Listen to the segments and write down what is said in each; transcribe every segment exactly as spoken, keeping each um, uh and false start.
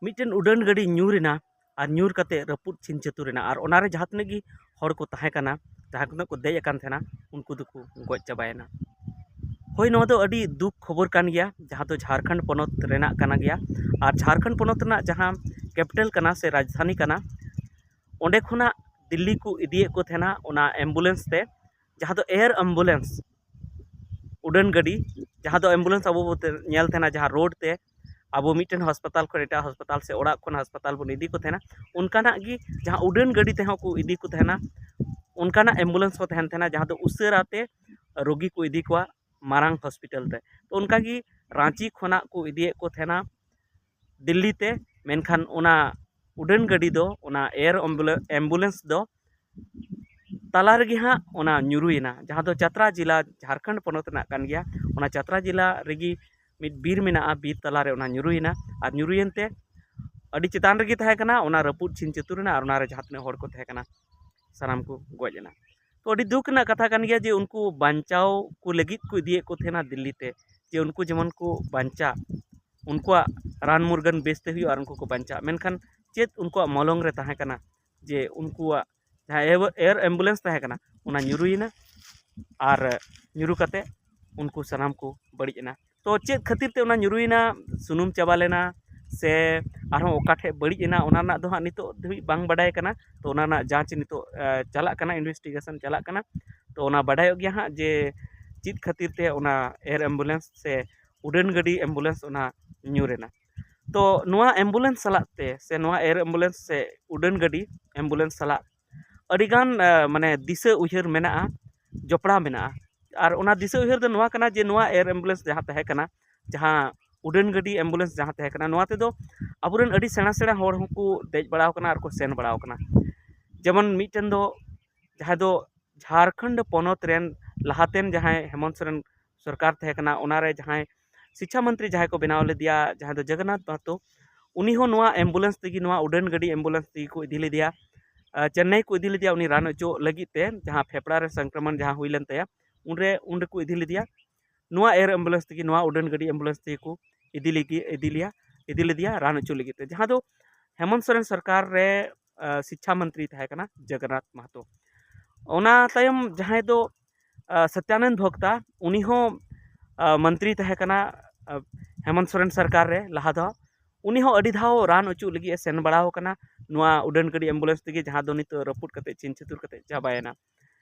ᱢᱤᱫᱴᱮᱱ ᱩᱰᱟᱹᱱ ᱜᱟᱹᱰᱤ ᱧᱩᱨ ᱮᱱᱟ, ᱟᱨ ᱧᱩᱨ ᱠᱟᱛᱮ ᱨᱟᱹᱯᱩᱫ ᱪᱷᱤᱱ ᱪᱷᱟᱹᱛᱩᱨ ᱮᱱᱟ, ᱟᱨ ᱚᱱᱟᱨᱮ ᱡᱟᱦᱟᱸ ᱛᱤᱱᱟᱹᱜ ᱜᱮ ᱦᱚᱲ ᱠᱚ ᱛᱟᱦᱮᱸ ᱠᱟᱱᱟ, ᱡᱟᱦᱟᱸ ᱛᱤᱱᱟᱹᱜ ᱠᱚ ᱫᱮᱡ ᱟᱠᱟᱱ ᱛᱟᱦᱮᱱᱟ, ᱩᱱᱠᱩ ᱫᱚᱠᱚ ᱜᱚᱡ ᱪᱟᱵᱟᱭᱮᱱᱟ᱾ ᱦᱳᱭ, ᱱᱚᱣᱟ ᱫᱚ ᱟᱹᱰᱤ ᱫᱩᱠ ᱠᱷᱚᱵᱚᱨ ᱠᱟᱱ ᱜᱮᱭᱟ, ᱡᱟᱦᱟᱸ ᱫᱚ ᱡᱷᱟᱲᱠᱷᱚᱸᱰ ᱯᱚᱱᱚᱛ ᱨᱮᱱᱟᱜ ᱠᱟᱱᱟ ᱜᱮᱭᱟ᱾ ᱟᱨ ᱡᱷᱟᱲᱠᱷᱚᱸᱰ ᱯᱚᱱᱚᱛ ᱨᱮᱱᱟᱜ ᱡᱟᱦᱟᱸ ᱠᱮᱯᱤᱴᱟᱞ ᱠᱟᱱᱟ ᱥᱮ ᱨᱟᱡᱽᱫᱷᱟᱱᱤ ᱠᱟᱱᱟ, ᱚᱸᱰᱮ ᱠᱷᱚᱱᱟᱜ ᱫᱤᱞᱞᱤ ᱠᱚ ᱤᱫᱤᱭᱮᱫ ᱠᱚ ᱛᱟᱦᱮᱱᱟ ᱚᱱᱟ ᱮᱢᱵᱩᱞᱮᱱᱥ ᱛᱮ, ᱡᱟᱦᱟᱸ ᱫᱚ ᱮᱭᱟᱨ ᱮᱢᱵᱩᱞᱮᱱᱥ, ᱩᱰᱟᱹᱱ ᱜᱟᱹᱰᱤ, ᱡᱟᱦᱟᱸ ᱫᱚ ᱮᱢᱵᱩᱞᱮᱱᱥ ᱟᱵᱚ ᱵᱚ ᱧᱮᱞ ᱛᱟᱦᱮᱱᱟ ᱡᱟᱦᱟᱸ ᱨᱳᱰ ᱛᱮ, ᱟᱵᱚ ᱢᱤᱫᱴᱮᱱ ᱦᱟᱥᱯᱟᱛᱟᱞ ᱠᱷᱚᱱ ᱮᱴᱟᱜ ᱦᱟᱥᱯᱟᱛᱟᱞ ᱥᱮ ᱚᱲᱟᱜ ᱠᱷᱚᱱ ᱦᱟᱥᱯᱟᱛᱟᱞ ᱵᱚᱱ ᱤᱫᱤ ᱠᱚ ᱛᱟᱦᱮᱱᱟ, ᱚᱱᱠᱟᱱᱟᱜ ᱜᱮ ᱡᱟᱦᱟᱸ ᱩᱰᱟᱹᱱ ᱜᱟᱹᱰᱤ ᱛᱮᱦᱚᱸ ᱠᱚ ᱤᱫᱤ ᱠᱚ ᱛᱟᱦᱮᱱᱟ, ᱚᱱᱠᱟᱱᱟᱜ ᱮᱢᱵᱩᱞᱮᱱᱥ ᱠᱚ ᱛᱟᱦᱮᱱ ᱛᱟᱦᱮᱱᱟ, ᱡᱟᱦᱟᱸ ᱫᱚ ᱩᱥᱟᱹᱨᱟ ᱛᱮ ᱨᱳᱜᱤ ᱠᱚ ᱤᱫᱤ ᱠᱚᱣᱟ ᱢᱟᱨᱟᱝ ᱦᱚᱥᱯᱤᱴᱟᱞ ᱛᱮ᱾ ᱛᱚ ᱚᱱᱠᱟᱜᱮ ᱨᱟᱸᱪᱤ ᱠᱷᱚᱱᱟᱜ ᱠᱚ ᱤᱫᱤᱭᱮᱫ ᱠᱚ ᱛᱟᱦᱮᱱᱟ ᱫᱤᱞᱞᱤ ᱛᱮ, ᱢᱮᱱᱠᱷᱟᱱ ᱚᱱᱟ ᱩᱰᱟᱹᱱ ᱜᱟᱹᱰᱤ ᱫᱚ, ᱚᱱᱟ ᱮᱭᱟᱨ ᱮᱢᱵᱩᱞᱮᱱᱥ ᱫᱚ ᱛᱟᱞᱟ ᱨᱮᱜᱮ ᱦᱟᱸᱜ ᱚᱱᱟ ᱧᱩᱨᱩᱭᱮᱱᱟ, ᱡᱟᱦᱟᱸ ᱫᱚ ᱪᱟᱛᱨᱟ ᱡᱮᱞᱟ, ᱡᱷᱟᱲᱠᱷᱚᱸᱰ ᱯᱚᱱᱚᱛ ᱨᱮᱱᱟᱜ ᱠᱟᱱ ᱜᱮᱭᱟ᱾ ᱚᱱᱟ ᱪᱟᱛᱨᱟ ᱡᱮᱞᱟ ᱨᱮᱜᱮ ᱢᱤᱫ ᱵᱤᱨ ᱢᱮᱱᱟᱜᱼᱟ, ᱵᱤᱨ ᱛᱟᱞᱟᱨᱮ ᱚᱱᱟ ᱧᱩᱨᱩᱭᱮᱱᱟ᱾ ᱟᱨ ᱧᱩᱨᱩᱭᱮᱱ ᱛᱮ ᱟᱹᱰᱤ ᱪᱮᱛᱟᱱ ᱨᱮᱜᱮ ᱛᱟᱦᱮᱸ ᱠᱟᱱᱟ, ᱚᱱᱟ ᱨᱟᱹᱯᱩᱫ ᱪᱷᱤᱱ ᱪᱷᱟᱹᱛᱩᱨ ᱮᱱᱟ, ᱟᱨ ᱚᱱᱟᱨᱮ ᱡᱟᱦᱟᱸ ᱛᱤᱱᱟᱹᱜ ᱦᱚᱲ ᱠᱚ ᱛᱟᱦᱮᱸ ᱠᱟᱱᱟ, ᱥᱟᱱᱟᱢ ᱠᱚ ᱜᱚᱡ ᱮᱱᱟ᱾ ᱛᱚ ᱟᱹᱰᱤ ᱫᱩᱠ ᱨᱮᱱᱟᱜ ᱠᱟᱛᱷᱟ ᱠᱟᱱ ᱜᱮᱭᱟ ᱡᱮ ᱩᱱᱠᱩ ᱵᱟᱧᱪᱟᱣ ᱠᱚ ᱞᱟᱹᱜᱤᱫ ᱠᱚ ᱤᱫᱤᱭᱮᱫ ᱠᱚ ᱛᱟᱦᱮᱱᱟ ᱫᱤᱞᱞᱤ ᱛᱮ, ᱡᱮ ᱩᱱᱠᱩ ᱡᱮᱢᱚᱱ ᱠᱚ ᱵᱟᱧᱪᱟᱜ, ᱩᱱᱠᱩᱣᱟᱜ ᱨᱟᱱ ᱢᱩᱨᱜᱟᱹᱱ ᱵᱮᱥᱛᱮ ᱦᱩᱭᱩᱜᱼᱟ ᱟᱨ ᱩᱱᱠᱩ ᱠᱚ ᱵᱟᱧᱪᱟᱜ᱾ ᱢᱮᱱᱠᱷᱟᱱ ᱪᱮᱫ ᱩᱱᱠᱩᱣᱟᱜ ᱢᱚᱞᱚᱝ ᱨᱮ ᱛᱟᱦᱮᱸ ᱠᱟᱱᱟ ᱡᱮ ᱩᱱᱠᱩᱣᱟᱜ ᱡᱟᱦᱟᱸ ᱮᱭᱟᱨ ᱮᱢᱵᱩᱞᱮᱱᱥ ᱛᱟᱦᱮᱸ ᱠᱟᱱᱟ, ᱚᱱᱟ ᱧᱩᱨᱩᱭᱮᱱᱟ, ᱟᱨ ᱧᱩᱨᱩ ᱠᱟᱛᱮ ᱩᱱᱠᱩ ᱥᱟᱱᱟᱢ ᱠᱚ ᱵᱟᱹᱲᱤᱡ ᱮᱱᱟ᱾ ᱛᱚ ᱪᱮᱫ ᱠᱷᱟᱹᱛᱤᱨ ᱛᱮ ᱚᱱᱟ ᱧᱩᱨᱩᱭᱮᱱᱟ? ᱥᱩᱱᱩᱢ ᱪᱟᱵᱟ ᱞᱮᱱᱟ ᱥᱮ ᱟᱨᱦᱚᱸ ᱚᱠᱟ ᱴᱷᱮᱡ ᱵᱟᱹᱲᱤᱡ ᱮᱱᱟ, ᱚᱱᱟ ᱨᱮᱱᱟᱜ ᱫᱚ ᱦᱟᱸᱜ ᱱᱤᱛᱚᱜ ᱫᱷᱟᱹᱵᱤᱡ ᱵᱟᱝ ᱵᱟᱰᱟᱭ ᱠᱟᱱᱟ᱾ ᱛᱚ ᱚᱱᱟ ᱨᱮᱱᱟᱜ ᱡᱟᱸᱪ ᱱᱤᱛᱚᱜ, ᱮ, ᱪᱟᱞᱟᱜ ᱠᱟᱱᱟ, ᱤᱱᱵᱷᱮᱥᱴᱤᱜᱮᱥᱚᱱ ᱪᱟᱞᱟᱜ ᱠᱟᱱᱟ᱾ ᱛᱚ ᱚᱱᱟ ᱵᱟᱰᱟᱭᱚᱜ ᱜᱮᱭᱟ ᱦᱟᱸᱜ ᱡᱮ ᱪᱮᱫ ᱠᱷᱟᱹᱛᱤᱨ ᱛᱮ ᱚᱱᱟ ᱮᱭᱟᱨ ᱮᱢᱵᱩᱞᱮᱱᱥ ᱥᱮ ᱩᱰᱟᱹᱱ ᱜᱟᱹᱰᱤ ᱮᱢᱵᱩᱞᱮᱱᱥ ᱚᱱᱟ ᱧᱩᱨ ᱮᱱᱟ᱾ ᱛᱚ ᱱᱚᱣᱟ ᱮᱢᱵᱩᱞᱮᱱᱥ ᱥᱟᱞᱟᱜ ᱛᱮ ᱥᱮ ᱱᱚᱣᱟ ᱮᱭᱟᱨ ᱮᱢᱵᱩᱞᱮᱱᱥ ᱥᱮ ᱩᱰᱟᱹᱱ ᱜᱟᱹᱰᱤ ᱮᱢᱵᱩᱞᱮᱱᱥ ᱥᱟᱞᱟᱜ ᱟᱹᱰᱤᱜᱟᱱ, ᱮ, ᱢᱟᱱᱮ ᱫᱤᱥᱟᱹ ᱩᱭᱦᱟᱹᱨ ᱢᱮᱱᱟᱜᱼᱟ, ᱡᱚᱯᱲᱟᱣ ᱢᱮᱱᱟᱜᱼᱟ᱾ ᱟᱨ ᱚᱱᱟ ᱫᱤᱥᱟᱹ ᱩᱭᱦᱟᱹᱨ ᱫᱚ ᱱᱚᱣᱟ ᱠᱟᱱᱟ ᱡᱮ ᱱᱚᱣᱟ ᱮᱭᱟᱨ ᱮᱢᱵᱩᱞᱮᱱᱥ ᱡᱟᱦᱟᱸ ᱛᱟᱦᱮᱸ ᱠᱟᱱᱟ, ᱡᱟᱦᱟᱸ ᱩᱰᱟᱹᱱ ᱜᱟᱹᱰᱤ ᱮᱢᱵᱩᱞᱮᱱᱥ ᱡᱟᱦᱟᱸ ᱛᱟᱦᱮᱸ ᱠᱟᱱᱟ, ᱱᱚᱣᱟ ᱛᱮᱫᱚ ᱟᱵᱚᱨᱮᱱ ᱟᱹᱰᱤ ᱥᱮᱬᱟ ᱥᱮᱬᱟ ᱦᱚᱲ ᱦᱚᱸᱠᱚ ᱫᱮᱡ ᱵᱟᱲᱟᱣ ᱠᱟᱱᱟ ᱟᱨ ᱠᱚ ᱥᱮᱱ ᱵᱟᱲᱟᱣ ᱠᱟᱱᱟ᱾ ᱡᱮᱢᱚᱱ ᱢᱤᱫᱴᱮᱱ ᱫᱚ ᱡᱟᱦᱟᱸᱭ ᱫᱚ ᱡᱷᱟᱲᱠᱷᱚᱸᱰ ᱯᱚᱱᱚᱛ ᱨᱮᱱ ᱞᱟᱦᱟᱛᱮᱱ ᱡᱟᱦᱟᱸᱭ ᱦᱮᱢᱚᱱᱛ ᱥᱚᱨᱮᱱ ᱥᱚᱨᱠᱟᱨ ᱛᱟᱦᱮᱸ ᱠᱟᱱᱟ, ᱚᱱᱟᱨᱮ ᱡᱟᱦᱟᱸᱭ ᱥᱤᱪᱪᱷᱟ ᱢᱚᱱᱛᱨᱤ ᱡᱟᱦᱟᱸᱭ ᱠᱚ ᱵᱮᱱᱟᱣ ᱞᱮᱫᱮᱭᱟ, ᱡᱟᱦᱟᱸᱭ ᱫᱚ ᱡᱚᱜᱚᱱᱱᱟᱛᱷ ᱢᱟᱦᱟᱛᱚ, ᱩᱱᱤ ᱦᱚᱸ ᱱᱚᱣᱟ ᱮᱢᱵᱩᱞᱮᱱᱥ ᱛᱮᱜᱮ, ᱱᱚᱣᱟ ᱩᱰᱟᱹᱱ ᱜᱟᱹᱰᱤ ᱮᱢᱵᱩᱞᱮᱱᱥ ᱛᱮᱜᱮ ᱠᱚ ᱤᱫᱤ ᱞᱮᱫᱮᱭᱟ᱾ ᱟᱨ ᱪᱮᱱᱱᱟᱭ ᱠᱚ ᱤᱫᱤ ᱞᱮᱫᱮᱭᱟ ᱩᱱᱤ ᱨᱟᱱ ᱚᱪᱚᱜ ᱞᱟᱹᱜᱤᱫ ᱛᱮ, ᱡᱟᱦᱟᱸ ᱯᱷᱮᱯᱲᱟ ᱨᱮ ᱥᱚᱝᱠᱨᱚᱢᱚᱱ ᱡᱟᱦᱟᱸ ᱦᱩᱭ ᱞᱮᱱ ᱛᱟᱭᱟ, ᱩᱱᱨᱮ, ᱩᱱ ᱨᱮᱠᱚ ᱤᱫᱤ ᱞᱮᱫᱮᱭᱟ᱾ ᱱᱚᱣᱟ ᱮᱭᱟᱨ ᱮᱢᱵᱩᱞᱮᱱᱥ ᱛᱮᱜᱮ, ᱱᱚᱣᱟ ᱩᱰᱟᱹᱱ ᱜᱟᱹᱰᱤ ᱮᱢᱵᱩᱞᱮᱱᱥ ᱛᱮᱜᱮ ᱠᱚ ᱤᱫᱤ ᱞᱮᱜᱮ-, ᱤᱫᱤ ᱞᱮᱭᱟ᱾ ᱤᱫᱤ ᱞᱮᱫᱮᱭᱟ ᱨᱟᱱ ᱚᱪᱚ ᱞᱟᱹᱜᱤᱫ ᱛᱮ, ᱡᱟᱦᱟᱸ ᱫᱚ ᱦᱮᱢᱚᱱᱛ ᱥᱚᱨᱮᱱ ᱥᱚᱨᱠᱟᱨ ᱨᱮ ᱥᱤᱠᱪᱷᱟ ᱢᱚᱱᱛᱨᱤ ᱛᱟᱦᱮᱸ ᱠᱟᱱᱟ ᱡᱚᱜᱚᱱᱱᱟᱛᱷ ᱢᱟᱦᱟᱛᱚ᱾ ᱚᱱᱟ ᱛᱟᱭᱚᱢ ᱡᱟᱦᱟᱸᱭ ᱫᱚ ᱥᱚᱛᱭᱟᱱᱚᱱᱫ ᱵᱷᱚᱠᱛᱟ, ᱩᱱᱤ ᱦᱚᱸ ᱢᱚᱱᱛᱨᱤ ᱛᱟᱦᱮᱸ ᱠᱟᱱᱟ ᱦᱮᱢᱚᱱᱛ ᱥᱚᱨᱮᱱ ᱥᱚᱨᱠᱟᱨ ᱨᱮ ᱞᱟᱦᱟ ᱫᱷᱟᱣ᱾ ᱩᱱᱤ ᱦᱚᱸ ᱟᱹᱰᱤ ᱫᱷᱟᱣ ᱨᱟᱱ ᱚᱪᱚᱜ ᱞᱟᱹᱜᱤᱫ ᱮ ᱥᱮᱱ ᱵᱟᱲᱟᱣ ᱟᱠᱟᱱᱟ ᱱᱚᱣᱟ ᱩᱰᱟᱹᱱ ᱜᱟᱹᱰᱤ ᱮᱢᱵᱩᱞᱮᱱᱥ ᱛᱮᱜᱮ, ᱡᱟᱦᱟᱸ ᱫᱚ ᱱᱤᱛᱚᱜ ᱨᱟᱹᱯᱩᱫ ᱠᱟᱛᱮ ᱪᱤᱱ ᱪᱷᱤᱛᱩᱨ ᱠᱟᱛᱮ ᱪᱟᱵᱟᱭᱮᱱᱟ᱾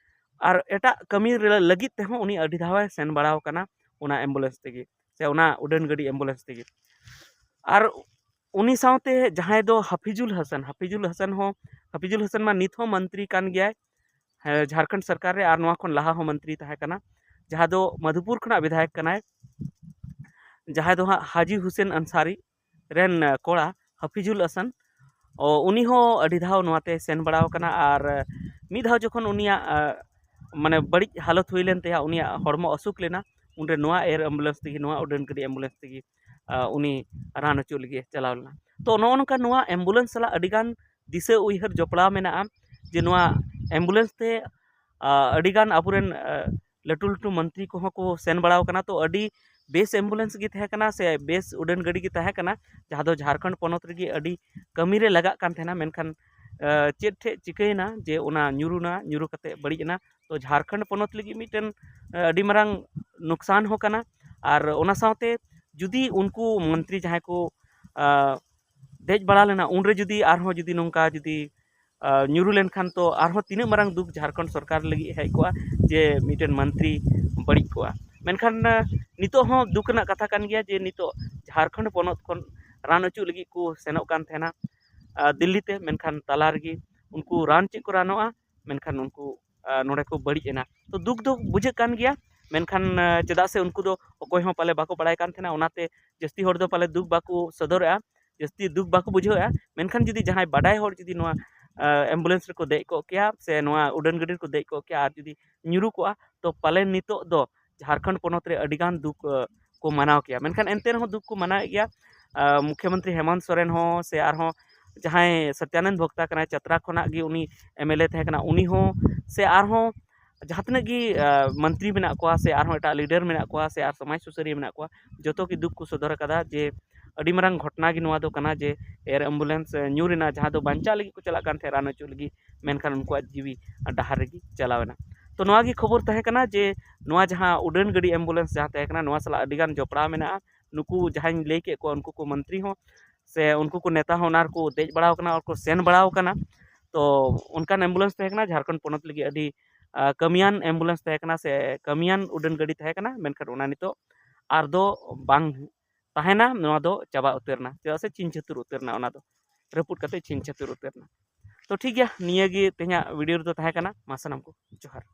ᱟᱨ ᱮᱴᱟᱜ ᱠᱟᱹᱢᱤ ᱨᱮ ᱞᱟᱹᱜᱤᱫ ᱛᱮᱦᱚᱸ ᱩᱱᱤ ᱟᱹᱰᱤ ᱫᱷᱟᱣ ᱮ ᱥᱮᱱ ᱵᱟᱲᱟᱣ ᱟᱠᱟᱱᱟ ᱚᱱᱟ ᱮᱢᱵᱩᱞᱮᱱᱥ ᱛᱮᱜᱮ, ᱥᱮ ᱚᱱᱟ ᱩᱰᱟᱹᱱ ᱜᱟᱹᱰᱤ ᱮᱢᱵᱩᱞᱮᱱᱥ ᱛᱮᱜᱮ᱾ ᱟᱨ ᱩᱱᱤ ᱥᱟᱶᱛᱮ ᱡᱟᱦᱟᱸᱭ ᱫᱚ ᱦᱟᱯᱤᱡᱩᱞ ᱦᱟᱥᱟᱱ, ᱦᱟᱯᱤᱡᱩᱞ ᱦᱟᱥᱟᱱ ᱦᱚᱸ, ᱦᱟᱯᱤᱡᱩᱞ ᱦᱟᱥᱟᱱ ᱢᱟ ᱱᱤᱛ ᱦᱚᱸ ᱢᱚᱱᱛᱨᱤ ᱠᱟᱱ ᱜᱮᱭᱟᱭ, ᱦᱮᱸ, ᱡᱷᱟᱲᱠᱷᱚᱸᱰ ᱥᱚᱨᱠᱟᱨ ᱨᱮ, ᱟᱨ ᱱᱚᱣᱟ ᱠᱷᱚᱱ ᱞᱟᱦᱟ ᱦᱚᱸ ᱢᱚᱱᱛᱨᱤ ᱛᱟᱦᱮᱸ ᱠᱟᱱᱟ, ᱡᱟᱦᱟᱸ ᱫᱚ ᱢᱟᱫᱷᱩᱯᱩᱨ ᱠᱷᱚᱱᱟᱜ ᱵᱤᱫᱷᱟᱭᱚᱠ ᱠᱟᱱᱟᱭ, ᱡᱟᱦᱟᱸᱭ ᱫᱚ ᱦᱟᱸᱜ ᱦᱟᱡᱤ ᱦᱩᱥᱮᱱ ᱟᱱᱥᱟᱨᱤ ᱨᱮᱱ, ᱟᱸ, ᱠᱚᱲᱟ ᱦᱟᱯᱤᱡᱩᱞ ᱦᱟᱥᱟᱱ᱾ ᱚ, ᱩᱱᱤ ᱦᱚᱸ ᱟᱹᱰᱤ ᱫᱷᱟᱣ ᱱᱚᱣᱟᱛᱮ ᱥᱮᱱ ᱵᱟᱲᱟᱣ ᱟᱠᱟᱱᱟ᱾ ᱟᱨ ᱢᱤᱫ ᱫᱷᱟᱣ ᱡᱚᱠᱷᱚᱱ ᱩᱱᱤᱭᱟᱜ, ᱟᱸ, ᱢᱟᱱᱮ ᱵᱟᱹᱲᱤᱡ ᱦᱟᱞᱚᱛ ᱦᱩᱭ ᱞᱮᱱ ᱛᱟᱭᱟ, ᱩᱱᱤᱭᱟᱜ ᱦᱚᱲᱢᱚ ᱚᱥᱩᱠ ᱞᱮᱱᱟ, ᱩᱱᱨᱮ ᱱᱚᱣᱟ ᱮᱭᱟᱨ ᱮᱢᱵᱩᱞᱮᱱᱥ ᱛᱮᱜᱮ, ᱱᱚᱣᱟ ᱩᱰᱟᱹᱱ ᱜᱟᱹᱰᱤ ᱮᱢᱵᱩᱞᱮᱱᱥ ᱛᱮᱜᱮ, ᱟᱸ, ᱩᱱᱤ ᱨᱟᱱ ᱦᱚᱪᱚ ᱞᱟᱹᱜᱤᱫ ᱮ ᱪᱟᱞᱟᱣ ᱞᱮᱱᱟ᱾ ᱛᱚ, ᱱᱚᱜᱼᱚ ᱱᱚᱝᱠᱟ ᱱᱚᱣᱟ ᱮᱢᱵᱩᱞᱮᱱᱥ ᱥᱟᱞᱟᱜ ᱟᱹᱰᱤᱜᱟᱱ ᱫᱤᱥᱟᱹ ᱩᱭᱦᱟᱹᱨ ᱡᱚᱯᱲᱟᱣ ᱢᱮᱱᱟᱜᱼᱟ, ᱡᱮ ᱱᱚᱣᱟ ᱮᱢᱵᱩᱞᱮᱱᱥ ᱛᱮ, ᱟᱸ, ᱟᱹᱰᱤᱜᱟᱱ ᱟᱵᱚᱨᱮᱱ, ᱟᱸ, ᱞᱟᱹᱴᱩ ᱞᱟᱹᱴᱩ ᱢᱚᱱᱛᱨᱤ ᱠᱚᱦᱚᱸ ᱠᱚ ᱥᱮᱱ ᱵᱟᱲᱟᱣ ᱠᱟᱱᱟ᱾ ᱛᱚ, ᱟᱹᱰᱤ ᱵᱮᱥ ᱮᱢᱵᱩᱞᱮᱱᱥ ᱜᱮ ᱛᱟᱦᱮᱸ ᱠᱟᱱᱟ, ᱥᱮ ᱵᱮᱥ ᱩᱰᱟᱹᱱ ᱜᱟᱹᱰᱤ ᱜᱮ ᱛᱟᱦᱮᱸ ᱠᱟᱱᱟ, ᱡᱟᱦᱟᱸ ᱫᱚ ᱡᱷᱟᱲᱠᱷᱚᱸᱰ ᱯᱚᱱᱚᱛ ᱨᱮᱜᱮ ᱟᱹᱰᱤ ᱠᱟᱹᱢᱤ ᱨᱮ ᱞᱟᱜᱟᱜ ᱠᱟᱱ ᱛᱟᱦᱮᱱᱟ᱾ ᱢᱮᱱᱠᱷᱟᱱ, ᱟᱸ, ᱪᱮᱫ ᱴᱷᱮᱡ ᱪᱤᱠᱟᱹᱭᱮᱱᱟ ᱡᱮ ᱚᱱᱟ ᱧᱩᱨᱩᱱᱟ, ᱧᱩᱨᱩ ᱠᱟᱛᱮ ᱵᱟᱹᱲᱤᱡ ᱮᱱᱟ᱾ ᱛᱚ, ᱡᱷᱟᱲᱠᱷᱚᱸᱰ ᱯᱚᱱᱚᱛ ᱞᱟᱹᱜᱤᱫ ᱢᱤᱫᱴᱮᱱ, ᱟᱸ, ᱟᱹᱰᱤ ᱢᱟᱨᱟᱝ ᱱᱩᱠᱥᱟᱱ ᱦᱚᱸ ᱠᱟᱱᱟ᱾ ᱟᱨ ᱚᱱᱟ ᱥᱟᱶᱛᱮ ᱡᱩᱫᱤ ᱩᱱᱠᱩ ᱢᱚᱱᱛᱨᱤ ᱡᱟᱦᱟᱸᱭ ᱠᱚ, ᱟᱸ, ᱫᱮᱡ ᱵᱟᱲᱟ ᱞᱮᱱᱟ, ᱩᱱᱨᱮ ᱡᱩᱫᱤ ᱟᱨᱦᱚᱸ ᱡᱩᱫᱤ ᱱᱚᱝᱠᱟ ᱡᱩᱫᱤ, ᱟᱸ, ᱧᱩᱨᱩ ᱞᱮᱱᱠᱷᱟᱱ, ᱛᱚ ᱟᱨᱦᱚᱸ ᱛᱤᱱᱟᱹᱜ ᱢᱟᱨᱟᱝ ᱫᱩᱠ ᱡᱷᱟᱲᱠᱷᱚᱸᱰ ᱥᱚᱨᱠᱟᱨ ᱞᱟᱹᱜᱤᱫ ᱦᱮᱡ ᱠᱚᱜᱼᱟ, ᱡᱮ ᱢᱤᱫᱴᱮᱱ ᱢᱚᱱᱛᱨᱤ ᱵᱟᱹᱲᱤᱡ ᱠᱚᱜᱼᱟ᱾ ᱢᱮᱱᱠᱷᱟᱱ, ᱟᱸ, ᱱᱤᱛᱚᱜ ᱦᱚᱸ ᱫᱩᱠ ᱨᱮᱱᱟᱜ ᱠᱟᱛᱷᱟ ᱠᱟᱱ ᱜᱮᱭᱟ ᱡᱮ ᱱᱤᱛᱚᱜ ᱡᱷᱟᱲᱠᱷᱚᱸᱰ ᱯᱚᱱᱚᱛ ᱠᱷᱚᱱ ᱨᱟᱱ ᱚᱪᱚᱜ ᱞᱟᱹᱜᱤᱫ ᱠᱚ ᱥᱮᱱᱚᱜ ᱠᱟᱱ ᱛᱟᱦᱮᱱᱟ, ᱟᱸ, ᱫᱤᱞᱞᱤ ᱛᱮ, ᱢᱮᱱᱠᱷᱟᱱ ᱛᱟᱞᱟ ᱨᱮᱜᱮ ᱩᱱᱠᱩ ᱨᱟᱱ ᱪᱮᱫ ᱠᱚ ᱨᱟᱱᱚᱜᱼᱟ, ᱢᱮᱱᱠᱷᱟᱱ ᱩᱱᱠᱩ, ᱟᱸ, ᱱᱚᱰᱮ ᱠᱚ ᱵᱟᱹᱲᱤᱡ ᱮᱱᱟ᱾ ᱛᱚ, ᱫᱩᱠ ᱫᱚ ᱵᱩᱡᱷᱟᱹᱜ ᱠᱟᱱ ᱜᱮᱭᱟ, ᱢᱮᱱᱠᱷᱟᱱ, ᱟᱸ, ᱪᱮᱫᱟᱜ ᱥᱮ ᱩᱱᱠᱩ ᱫᱚ ᱚᱠᱚᱭ ᱦᱚᱸ ᱯᱟᱞᱮ ᱵᱟᱠᱚ ᱵᱟᱲᱟᱭ ᱠᱟᱱ ᱛᱟᱦᱮᱱᱟ, ᱚᱱᱟᱛᱮ ᱡᱟᱹᱥᱛᱤ ᱦᱚᱲ ᱫᱚ ᱯᱟᱞᱮ ᱫᱩᱠ ᱵᱟᱠᱚ ᱥᱚᱫᱚᱨᱮᱜᱼᱟ, ᱡᱟᱹᱥᱛᱤ ᱫᱩᱠ ᱵᱟᱠᱚ ᱵᱩᱡᱷᱟᱹᱣᱮᱜᱼᱟ᱾ ᱢᱮᱱᱠᱷᱟᱱ ᱡᱩᱫᱤ ᱡᱟᱦᱟᱸᱭ ᱵᱟᱰᱟᱭ ᱦᱚᱲ ᱡᱩᱫᱤ ᱱᱚᱣᱟ, ᱟᱸ, ᱮᱢᱵᱩᱞᱮᱱᱥ ᱨᱮᱠᱚ ᱫᱮᱡ ᱠᱚᱜ ᱠᱮᱭᱟ ᱥᱮ ᱱᱚᱣᱟ ᱩᱰᱟᱹᱱ ᱜᱟᱹᱰᱤ ᱨᱮᱠᱚ ᱫᱮᱡ ᱠᱚᱜ ᱠᱮᱭᱟ ᱟᱨ ᱡᱩᱫᱤ ᱧᱩᱨᱩ ᱠᱚᱜᱼᱟ, ᱛᱚ ᱯᱟᱞᱮ ᱱᱤᱛᱚᱜ ᱫᱚ ᱡᱷᱟᱲᱠᱷᱚᱸᱰ ᱯᱚᱱᱚᱛ ᱨᱮ ᱟᱹᱰᱤᱜᱟᱱ ᱫᱩᱠ, ᱟᱸ, ᱠᱚ ᱢᱟᱱᱟᱣ ᱠᱮᱭᱟ᱾ ᱢᱮᱱᱠᱷᱟᱱ ᱮᱱᱛᱮ ᱨᱮᱦᱚᱸ ᱫᱩᱠ ᱠᱚ ᱢᱟᱱᱟᱣᱮᱫ ᱜᱮᱭᱟ᱾ ᱟᱸ, ᱢᱩᱠᱷᱭᱚᱢᱚᱱᱛᱨᱤ ᱦᱮᱢᱚᱱᱛ ᱥᱚᱨᱮᱱ ᱦᱚᱸ ᱥᱮ ᱟᱨᱦᱚᱸ ᱡᱟᱦᱟᱸᱭ ᱥᱚᱛᱭᱟᱱᱚᱱᱫ ᱵᱷᱚᱠᱛᱟ ᱠᱟᱱᱟᱭ, ᱪᱟᱛᱨᱟ ᱠᱷᱚᱱᱟᱜ ᱜᱮ ᱩᱱᱤ ᱮᱢ ᱮᱞ ᱮ ᱛᱟᱦᱮᱸ ᱠᱟᱱᱟ, ᱩᱱᱤ ᱦᱚᱸ ᱥᱮ ᱟᱨᱦᱚᱸ ᱡᱟᱦᱟᱸ ᱛᱤᱱᱟᱹᱜ ᱜᱮ, ᱟᱸ, ᱢᱚᱱᱛᱨᱤ ᱢᱮᱱᱟᱜ ᱠᱚᱣᱟ ᱥᱮ ᱟᱨᱦᱚᱸ ᱮᱴᱟᱜ ᱞᱤᱰᱟᱨ ᱢᱮᱱᱟᱜ ᱠᱚᱣᱟ ᱥᱮ ᱟᱨ ᱥᱚᱢᱟᱡᱽ ᱥᱩᱥᱟᱹᱨᱤᱭᱟᱹ ᱢᱮᱱᱟᱜ ᱠᱚᱣᱟ, ᱡᱚᱛᱚ ᱜᱮ ᱫᱩᱠ ᱠᱚ ᱥᱚᱫᱚᱨ ᱟᱠᱟᱫᱟ ᱡᱮ ᱟᱹᱰᱤ ᱢᱟᱨᱟᱝ ᱜᱷᱚᱴᱚᱱᱟ ᱜᱮ ᱱᱚᱣᱟ ᱫᱚ ᱠᱟᱱᱟ ᱡᱮ ᱮᱭᱟᱨ ᱮᱢᱵᱩᱞᱮᱱᱥ ᱧᱩᱨ ᱮᱱᱟ, ᱡᱟᱦᱟᱸ ᱫᱚ ᱵᱟᱧᱪᱟᱜ ᱞᱟᱹᱜᱤᱫ ᱠᱚ ᱪᱟᱞᱟᱜ ᱠᱟᱱ ᱛᱟᱦᱮᱸᱫ ᱨᱟᱱ ᱦᱚᱪᱚ ᱞᱟᱹᱜᱤᱫ, ᱢᱮᱱᱠᱷᱟᱱ ᱩᱱᱠᱩᱣᱟᱜ ᱡᱤᱣᱤ ᱰᱟᱦᱟᱨ ᱨᱮᱜᱮ ᱪᱟᱞᱟᱣ ᱮᱱᱟ᱾ ᱛᱚ ᱱᱚᱣᱟ ᱜᱮ ᱠᱷᱚᱵᱚᱨ ᱛᱟᱦᱮᱸ ᱠᱟᱱᱟ ᱡᱮ ᱱᱚᱣᱟ ᱡᱟᱦᱟᱸ ᱩᱰᱟᱹᱱ ᱜᱟᱹᱰᱤ ᱮᱢᱵᱩᱞᱮᱱᱥ ᱡᱟᱦᱟᱸ ᱛᱟᱦᱮᱸ ᱠᱟᱱᱟ, ᱱᱚᱣᱟ ᱥᱟᱞᱟᱜ ᱟᱹᱰᱤ ᱜᱟᱱ ᱡᱚᱯᱲᱟᱣ ᱢᱮᱱᱟᱜᱼᱟ᱾ ᱱᱩᱠᱩ ᱡᱟᱦᱟᱸᱧ ᱞᱟᱹᱭ ᱠᱮᱫ ᱠᱚᱣᱟ, ᱩᱱᱠᱩ ᱠᱚ ᱢᱚᱱᱛᱨᱤ ᱦᱚᱸ ᱥᱮ ᱩᱱᱠᱩ ᱠᱚ ᱱᱮᱛᱟ ᱦᱚᱸ ᱚᱱᱟ ᱨᱮᱠᱚ ᱫᱮᱡ ᱵᱟᱲᱟᱣ ᱠᱟᱱᱟ ᱟᱨ ᱠᱚ ᱥᱮᱱ ᱵᱟᱲᱟᱣ ᱠᱟᱱᱟ᱾ ᱛᱚ ᱚᱱᱠᱟᱱ ᱮᱢᱵᱩᱞᱮᱱᱥ ᱛᱟᱦᱮᱸ ᱠᱟᱱᱟ ᱡᱷᱟᱲᱠᱷᱚᱸᱰ ᱯᱚᱱᱚᱛ ᱞᱟᱹᱜᱤᱫ ᱟᱹᱰᱤ, ᱟᱸ, ᱠᱟᱹᱢᱤᱭᱟᱱ ᱮᱢᱵᱩᱞᱮᱱᱥ ᱛᱟᱦᱮᱸ ᱠᱟᱱᱟ ᱥᱮ ᱠᱟᱹᱢᱤᱭᱟᱱ ᱩᱰᱟᱹᱱ ᱜᱟᱹᱰᱤ ᱛᱟᱦᱮᱸ ᱠᱟᱱᱟ, ᱢᱮᱱᱠᱷᱟᱱ ᱚᱱᱟ ᱱᱤᱛᱚᱜ ᱟᱨ ᱫᱚ ᱵᱟᱝ ᱛᱟᱦᱮᱱᱟ, ᱱᱚᱣᱟ ᱫᱚ ᱪᱟᱵᱟ ᱩᱛᱟᱹᱨ ᱮᱱᱟ, ᱪᱮᱫᱟᱜ ᱥᱮ ᱪᱤᱱ ᱪᱷᱟᱹᱛᱩᱨ ᱩᱛᱟᱹᱨ ᱮᱱᱟ, ᱚᱱᱟ ᱫᱚ ᱨᱟᱹᱯᱩᱫ ᱠᱟᱛᱮ ᱪᱤᱱ ᱪᱷᱟᱹᱛᱩᱨ ᱩᱛᱟᱹᱨ ᱮᱱᱟ᱾ ᱛᱚ ᱴᱷᱤᱠ ᱜᱮᱭᱟ, ᱱᱤᱭᱟᱹ ᱜᱮ ᱛᱮᱦᱮᱧᱟᱜ ᱵᱷᱤᱰᱤᱭᱳ ᱨᱮᱫᱚ ᱛᱟᱦᱮᱸ ᱠᱟᱱᱟ᱾ ᱢᱟ ᱥᱟᱱᱟᱢ ᱠᱚ ᱡᱚᱦᱟᱨ᱾